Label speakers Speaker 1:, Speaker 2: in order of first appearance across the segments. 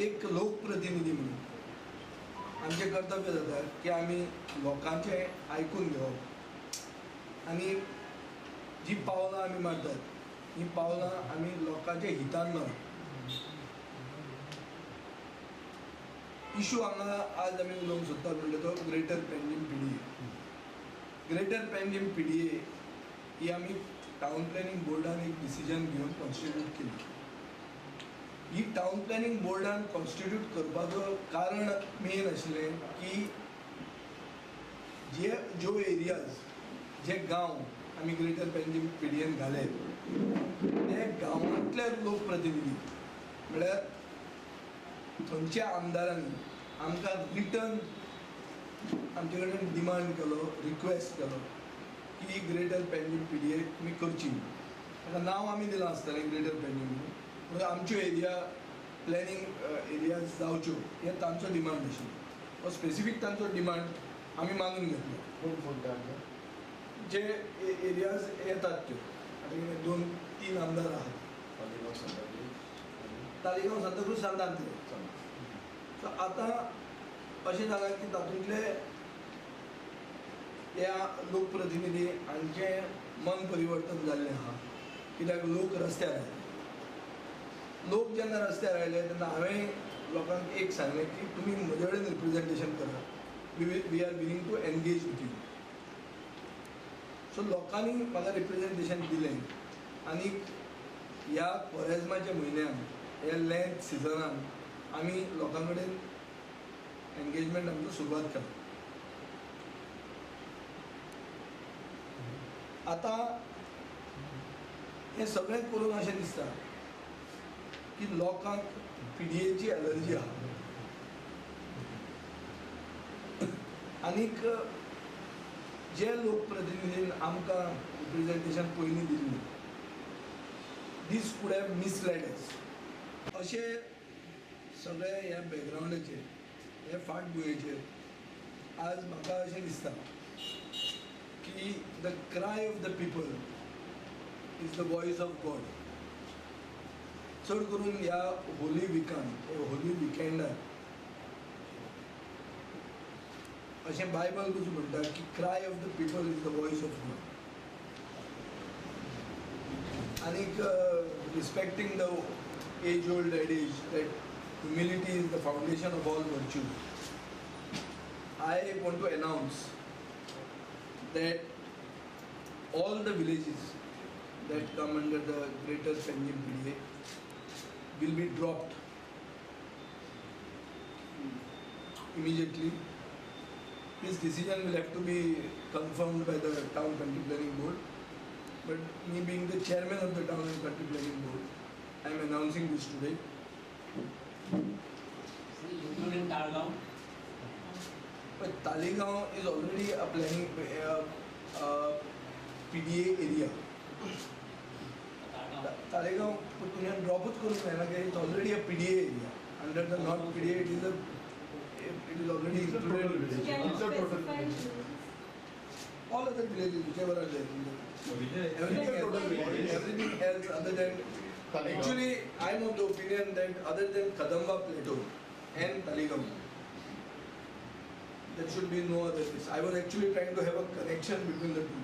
Speaker 1: एक लोकप्रतिनिधी म्हणून आमचें कर्तव्य जाता की आमी लोकांचें आयकून घेवप आनी जी पावलां आमी मारतात ही पावलां आमी लोकांच्या हितान मारप. इशू हांगा आज आमी उलोवंक सोदतात म्हणटा तो greater Panjim PDA. Greater Panjim PDA ही आमी टावन प्लॅनिंग बोर्डान एक डिसिजन घेवन कॉन्स्टिट्यूट केली. ही टावन प्लॅनिंग बोर्डान कॉन्स्टिट्यूट करपाचो कारण मेन आशिल्लें की जे ज्यो एरियाज जे गांव आमी ग्रेटर पेंजीम पीडीएन घाले ते गांवांतले लोकप्रतिनिधी म्हळ्यार थंयच्या आमदारांनी आमकां रिटर्न आमचे कडेन डिमांड केलो, रिक्वेस्ट केलो की ग्रेटर पेंजीम पीडीए तुमी करची. ताका नांव आमी दिलां आसतलें ग्रेटर पेंजीम म्हणून, पूण आमच्यो एरिया प्लॅनिंग एरियाज जावच्यो हें तांचो डिमांड आशिल्लो. हो स्पेसिफीक तांचो डिमांड आमी मानून घेतलो. जे एरियाज येतात त्यो आतां कितें 2-3 आमदार आहात, तालिगांव, सांताक्रूज, सांतांद्रे. सो आतां अशें जालां की तातूंतले ह्या लोकप्रतिनिधी हांचें मन परिवर्तन जाल्लें आहा, कित्याक लोक रस्त्यार आयले. लोक जेन्ना रस्त्यार आयले तेन्ना हांवें लोकांक एक सांगलें की तुमी म्हजे कडेन रिप्रेजेंटेशन करात, we are willing to engage with you. So लोकांनी म्हाका रिप्रेजेंटेशन दिलें आनी ह्या कोरेजमाच्या म्हयन्यान ह्या लेंथ सिजनान आमी लोकां कडेन एंगेजमेंट आमचो सुरवात केला. आतां हें सगळें करून अशें दिसता की लोकांक पीडीएची एलर्जी आहा आनीक जे लोकप्रतिनिधीन आमकां रिप्रेजेंटेशन पयलीं दिल्लें this could have misled us. अशें सगळे ह्या बॅकग्रावंडाचेर हे फाटभुंयेचेर आज म्हाका अशें दिसता की the cry of the people is the voice of God. चड करून ह्या होली विकान, होली विकेंडार अशें बायबल कूच म्हणटा की cry of the people is the voice of God. आनीक respecting the age old adage that humility is the foundation of all virtue, I want to announce that all the villages that come under the greater Panjim PDA will be dropped immediately. This decision will have to be confirmed by the Town Country Planning Board, but me being the chairman of the Town and Country Planning Board, I am announcing this today.
Speaker 2: Including Taleigao?
Speaker 1: But Taleigao is already a planning PDA area. Taleigao ड्रॉपूच करूंक जायना की it's already a PDA area. Under the North PDA it is already included.
Speaker 3: It's a total village.
Speaker 1: All other villages, whichever are there. Everything else other than Taleigao. Actually, I am of the opinion that other than Kadamba Plateau and Taleigao, there should be no other place. I was actually trying to have a connection between the two.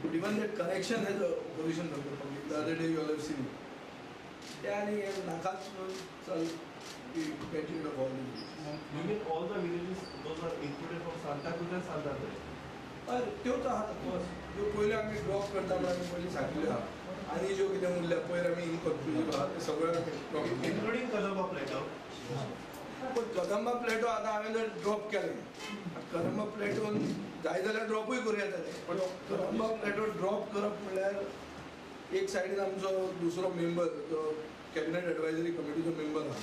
Speaker 1: But even that connection has a opposition from the public. The other day you all have seen it. We get rid of all the villages.
Speaker 3: You mean all the villages, those are included from Santa Cruz and Santa Fe?
Speaker 1: त्योच आहात ज्यो पयल्यो आमी drop करता म्हणून आमी पयलीं सांगिल्ल्यो आहा आनी ज्यो कितें उरल्या पयर आमी इनकन्क्लुजीव आहा ते सगळ्यो ड्रॉप
Speaker 3: इन्क्लुडींग कदंबा प्लेटो.
Speaker 1: पण कदंबा प्लेटो आतां हांवें जर ड्रॉप केलें, कदंबा प्लेटोन जाय जाल्यार ड्रॉपूय करूं येता तें, पण कदंबा प्लेटो ड्रॉप करप म्हणल्यार एक सायडीन आमचो दुसरो मेंबर जो कॅबिनेट एडवायजरी कमिटीचो मेंबर आहा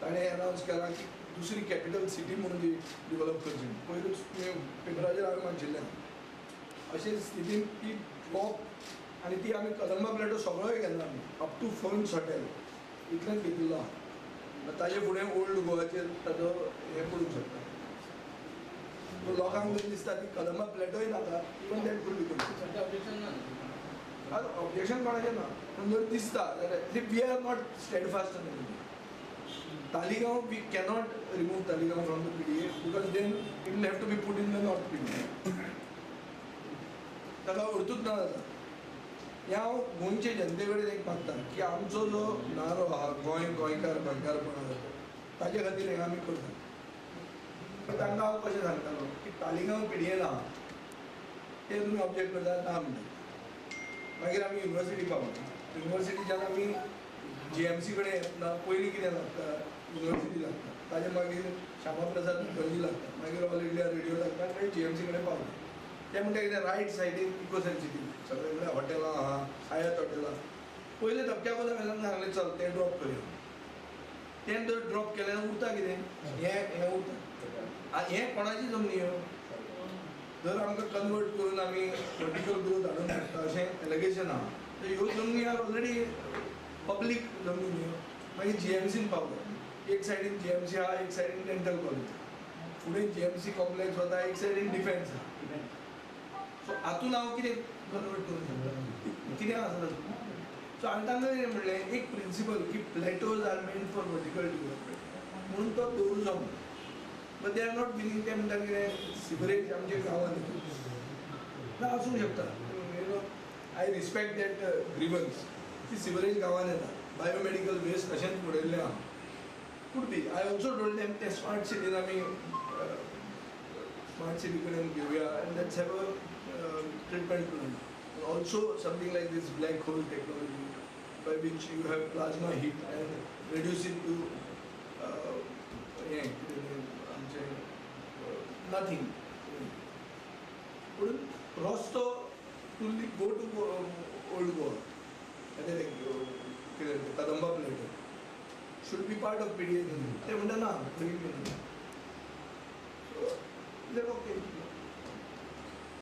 Speaker 1: ताणें अनावन्स केला की दुसरी कॅपिटल सिटी म्हणून ती डिवलप करची. पयरूच तुवें पेपराचेर हांवें वाचिल्लें. अशे स्थितीन ती ड्रॉप आनी ती आमी कदंबा प्लेटो सगळोय घेतला आमी अप टू फर्न्स हॉटेल इतलेंच घेतिल्लो आहा. ताजे फुडें ओल्ड गोवाचेर ताजो हें पडूंक शकता. लोकांक जर दिसता की कदंबा प्लेटोय नाका, even that could be objection कोणाचें ना, पूण जर दिसता जाल्यार we are not steadfast on anything. Taleigao we cannot remove Taleigao from the PDA because then it will have to be put in the north PDA. ताका अर्थूच ना जाता. हें हांव गोंयचे जनते कडेन एक मागता की आमचो जो नारो आहा गोंय गोंयकार गोंयकारपण आहा ताजे खातीर हें आमी करता. तांकां हांव कशें सांगतालो की तालिगांव पीडीएन आहा ते तुमी ऑब्जेक्ट करता ना म्हणटा. मागीर आमी युनिवर्सिटी पावले. युनिवर्सिटीच्यान आमी जीएमसी कडेन येतना पयलीं कितें लागता, युनिवर्सिटी लागता, ताजे मागीर श्यामा प्रसाद मुखर्जी लागता, मागीर ऑल इंडिया रेडियो लागता आनी मागीर जीएमसी कडेन पावले. ते म्हणटा कितें रायट सायडीन इको सेन्सिटीव सगळे कडेन हॉटेलां आहा, आयात हॉटेलां. पयले धपक्या वयल्यान हांवें सांगलें चल तें ड्रॉप करया. तें जर ड्रॉप केलें उरता कितें, हें हें उरता. हें कोणाची जमनी ह्यो जर आमकां कन्वर्ट करून आमी वर्टिकल ग्रोथ हाडूंक शकता अशें एलिगेशन आहा तर ह्यो जमनी आर ऑलरेडी पब्लीक जमनी न्ही. मागीर जीएमसीन पावलो. एक सायडीन जीएमसी आहा, एक सायडीन डेंटल कॉलेज, फुडें जीएमसी कॉम्प्लेक्स वता, एक सायडीन डिफेन्स आहा. सो हातून हांव कितें कन्वर्ट करूंक शकता, कितें आसा तातूंत. सो हांवें तांकां कितें म्हणलें, एक प्रिंसिपल की plateaus are meant for vertical development म्हणून तो दवरूं जावना. But they are not willing. ते म्हणटा कितें सिवरेज आमच्या गांवांत येता ना, आसूंक शकता. You know I respect that grievance की सिवरेज गांवांत येता, बायोमेडिकल वेस्ट अशेंच उडयल्लें आहा. Could be. I also told them ते स्मार्ट सिटीन आमी स्मार्ट सिटी कडेन घेवया and let's have a treatment plant. Also something like this black hole technology by which you have plasma heat and reduce it to हें कितें आमचें nothing. पूण रस्तो to go to old Goa कितें Kadamba plateau should be part of PDA. ते म्हणटा ना, खंय. So okay.